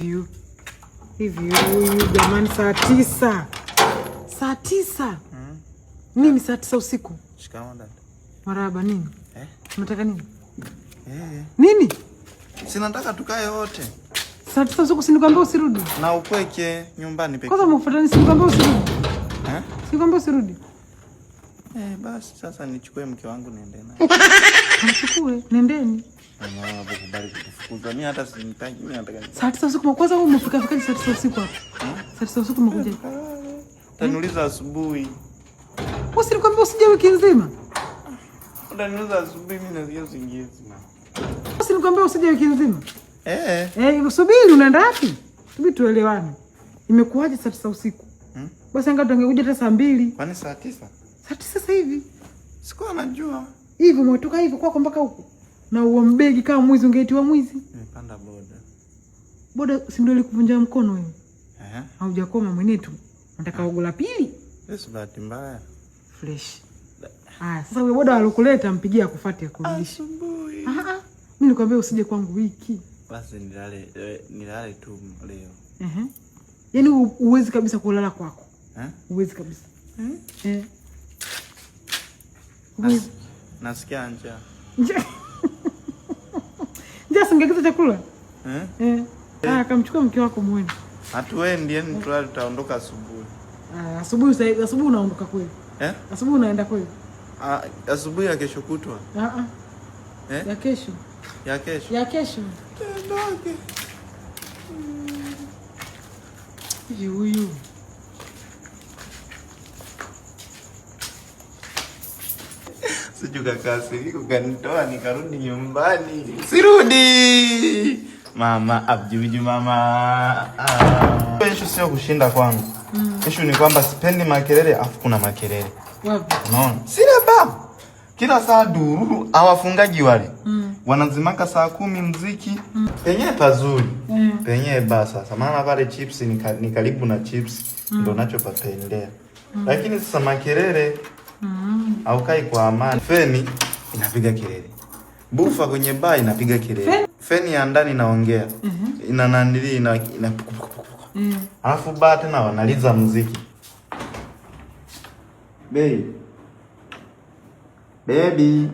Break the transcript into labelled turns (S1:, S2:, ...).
S1: Hivi huyu jamani, saa 9, saa 9. Nini saa 9 usiku?
S2: Shikamoo dada.
S1: Marahaba. Nini?
S2: Eh?
S1: Unataka nini?
S2: Eh.
S1: Nini?
S2: Si nataka tukae wote.
S1: Saa 9 usiku, si nikwambia usirudi?
S2: Na upweke nyumbani peke.
S1: Kwanza umekufuata nini? Si nikwambia usirudi?
S2: Eh?
S1: Si nikwambia usirudi?
S2: Eh, basi sasa nichukue mke wangu niende naye.
S1: Mchukue, nendeni.
S2: Mama hapo kubali kukufukuza. Mimi hata simtaki, mimi nataka.
S1: Saa 9 usiku kwanza wewe umefika fika saa 9 usiku hapa? Saa 9 usiku umekuja.
S2: Utaniuliza asubuhi.
S1: Usinikwambia usije wiki nzima?
S2: Utaniuliza asubuhi, mimi nasikia usingizi mama.
S1: Usinikwambia usije wiki nzima?
S2: Eh.
S1: Eh, subiri, unaenda wapi? Subiri tuelewane. Imekuwaje saa 9 usiku?
S2: Hmm?
S1: Basi angalau tungekuja hata saa 2.
S2: Kwani saa 9?
S1: Saa 9 sasa hivi.
S2: Sikuwa najua.
S1: Hivi umetoka hivi kwako mpaka huko? Na uo mbegi kama mwizi ungeitiwa mwizi.
S2: Nimepanda boda.
S1: Boda si ndio ilikuvunja mkono wewe?
S2: Eh.
S1: Haujakoma mwenetu. Nataka ogo la pili.
S2: Yes, bahati mbaya.
S1: Fresh. Haya, sasa huyo boda alokuleta mpigie akufuate akurudishe.
S2: Asubuhi.
S1: Ah ah. Mimi nikwambia usije kwangu wiki.
S2: Basi nilale tu leo.
S1: Eh. Yaani uwezi kabisa kulala kwako.
S2: Eh?
S1: Uwezi kabisa.
S2: Eh?
S1: Eh. Uwezi.
S2: Nasikia njaa.
S1: Njaa. Njaa, singeagiza chakula?
S2: Eh?
S1: Eh. Ah, kamchukua mke wako muende.
S2: Hatuendi, yani tulale, tutaondoka asubuhi.
S1: Ah, asubuhi sasa, asubuhi unaondoka kweli?
S2: Eh?
S1: Asubuhi unaenda kweli?
S2: Ah, asubuhi ya kesho kutwa.
S1: Ah ah.
S2: Eh?
S1: Ya kesho.
S2: Ya kesho.
S1: Ya kesho.
S2: Tuondoke.
S1: Hivi huyu.
S2: Sijui kakasirika ukanitoa nikarudi nyumbani. Sirudi. Mama, abjuju mama. Ah. Issue sio kushinda kwangu. Issue ni kwamba sipendi makelele afu kuna makelele.
S1: Wapi?
S2: Unaona? Sina baba. Kila saa dururu hawafungaji wale. Wanazimaka saa 10 mziki. Penyewe pazuri. Penyewe ba sasa. Maana pale chips ni karibu na chips. Ndio nachopapendea. Lakini sasa makelele haukai kwa amani. Feni inapiga kelele. Bufa kwenye baa inapiga kelele.
S1: Feni?
S2: Feni ya ndani inaongea. Ina nanili ina puku, puku, puku. Alafu baa tena wanaliza muziki. Baby. Baby.